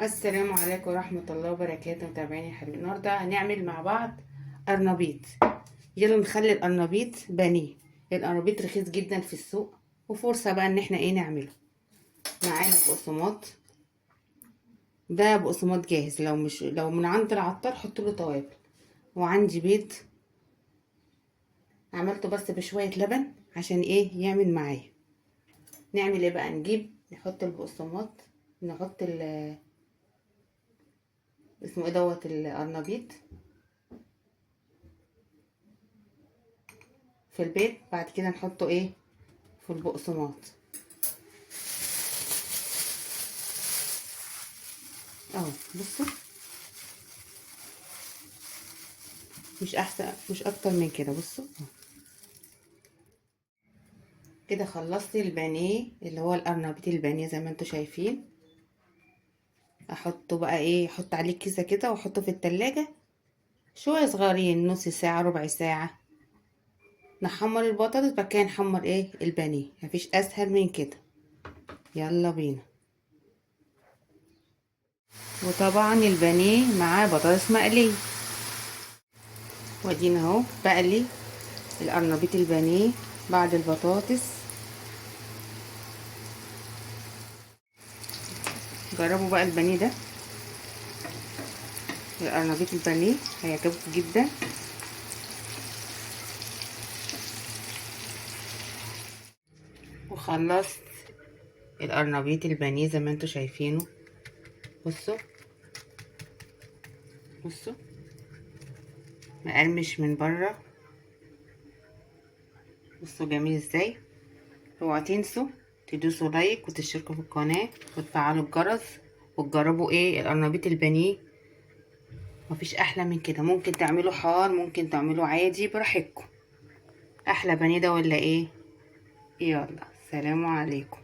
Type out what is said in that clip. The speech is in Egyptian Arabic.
السلام عليكم ورحمة الله وبركاته. متابعيني يا حبيبي، النهارده هنعمل مع بعض قرنبيط. يلا نخلي القرنبيط بانيه. القرنبيط رخيص جدا في السوق، وفرصة بقى ان احنا ايه نعمله. معانا بقسماط، ده بقسماط جاهز، لو من عند العطار حط له توابل. وعندي بيض عملته بس بشوية لبن عشان ايه يعمل معايا. نعمل ايه بقى؟ نجيب نحط البقسماط، نحط ال اسمه ايه دوت القرنبيط في البيض، بعد كده نحطه ايه في البقسماط اهو. بصوا مش احسن، مش اكتر من كده. بصوا كده خلصت البانيه اللي هو القرنبيط البانيه زي ما انتوا شايفين. احطه بقى ايه، احط عليه كيسه كده واحطه في التلاجة شوية صغيرين، نص ساعة ربع ساعة. نحمر البطاطس، بعد كده نحمر ايه البانيه. مفيش اسهل من كده. يلا بينا. وطبعا البانيه معاه بطاطس مقلية. وادينا اهو بقلي القرنبيط البانيه بعد البطاطس. جربوا بقى البانيه ده، القرنبيط البانيه هيعجبكم جدا. وخلصت القرنبيط البانيه زي ما انتوا شايفينه. بصوا بصوا مقرمش من بره، بصوا جميل ازاي. اوعوا تنسوا تدوسوا لايك وتشتركوا في القناة وتفعلوا الجرس وتجربوا ايه القرنبيط البانيه. مفيش احلى من كده. ممكن تعملوا حار، ممكن تعملوا عادي، براحتكم. احلى بانيه ده ولا ايه؟ يلا سلام عليكم.